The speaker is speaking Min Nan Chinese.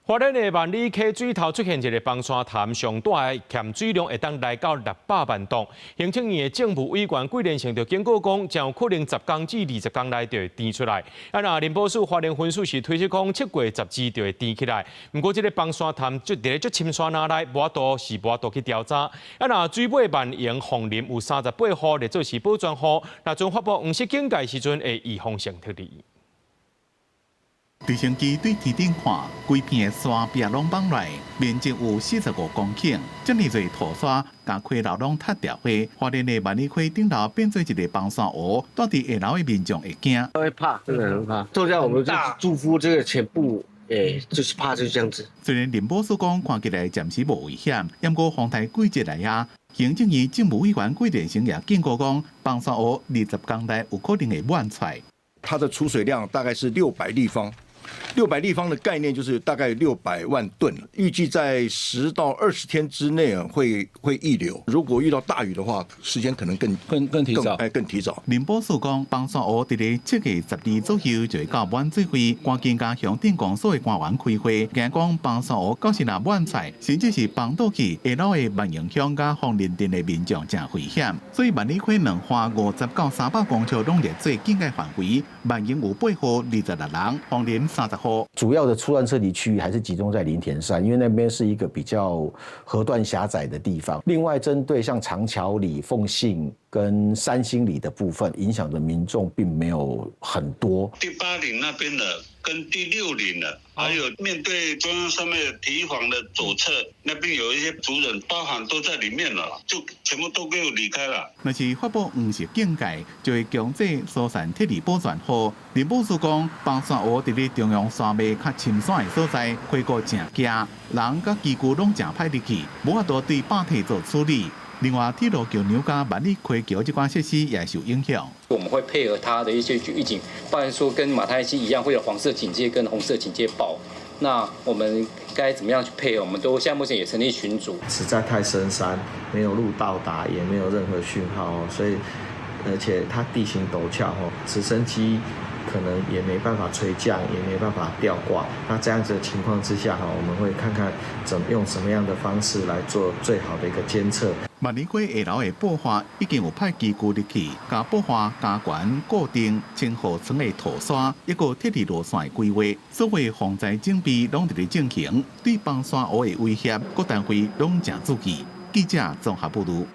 花蓮的萬里溪水頭出現一个崩山潭，上大的鹹水量會當來到600萬噸。行政院的政務委員桂連勝就警告講，誠有可能10工至20工內就會甜出來。啊，若林保署花蓮分署是推測講，7月12就會甜起來。毋過這个崩山潭就佇咧足深山林內，無法度是無法度去調查。啊，若水尾萬榮鳳林有38戶列做是保全戶，若陣發布黃色警戒時陣會預防性撤離。直升機對天頂看，規片的山壁攏崩來，面積有45公頃，遮爾濟土沙佮溪流攏塌掉花，花蓮的萬里溪頂頭變做一个崩山湖，蹛佇下流的民眾會驚。會怕，真的很怕。就像我們就住夫這個全部，就是怕就這樣子。雖然林保署講看起來暫時無危險，毋過風台季節來啊，行政院政務委員桂連勝也警告講，崩山湖20工內有可能會滿出來。它的儲水量大概是六百立方。600立方的概念就是大概600萬噸，預計在10到20天之內啊會溢流。如果遇到大雨的話，時間可能更更提早，哎，更提早。林保署講，崩山湖佇咧7月12左右就會到滿水位，趕緊共鄉鎮公所的官員開會，驚講崩山湖到時若滿出，甚至是崩倒去，下流的萬榮鄉佮鳳林鎮的民眾誠危險。所以萬里溪兩岸50到300公尺攏列做警戒範圍，萬榮有八戶26人，鳳林30戶。主要的疏散撤離區域還是集中在林田山，因為那邊是一個比較河段狹窄的地方。另外，針對像長橋里、鳳信跟三星里的部分，影響的民眾並沒有很多。第八嶺那邊的跟第六嶺的，還有面對中央山脈堤防的左側那邊有一些族人，包含都在裡面了，就全部都給我離開了。若是發布黃色警戒，就會強制疏散撤離保全戶。林保署講，崩山湖佇咧中央山脈較深山的所在，溪谷誠狹，人佮機具攏誠歹入去，無法度對壩體做處理。另外，鐵路橋梁佮萬里溪橋這款設施也受影響。我們會配合他的一些預警，包含說跟馬太溪一樣，會有黃色警戒跟紅色警戒報。那我們該怎麼樣去配合？我們都現在目前也成立群組。實在太深山，沒有路到達，也沒有任何訊號，所以而且它地形陡峭，直升機可能也沒辦法垂降，也沒辦法吊掛。那這樣子的情況之下，我們會看看怎麼用什麼樣的方式來做最好的一個監測。萬里溪下流的布花已經有派機具入去，共布花加懸固定清河倉的土沙，抑閣撤離路線的規劃，所有防災準備攏佇咧進行，對崩山湖的威脅，各單位攏誠注意。記者綜合報導。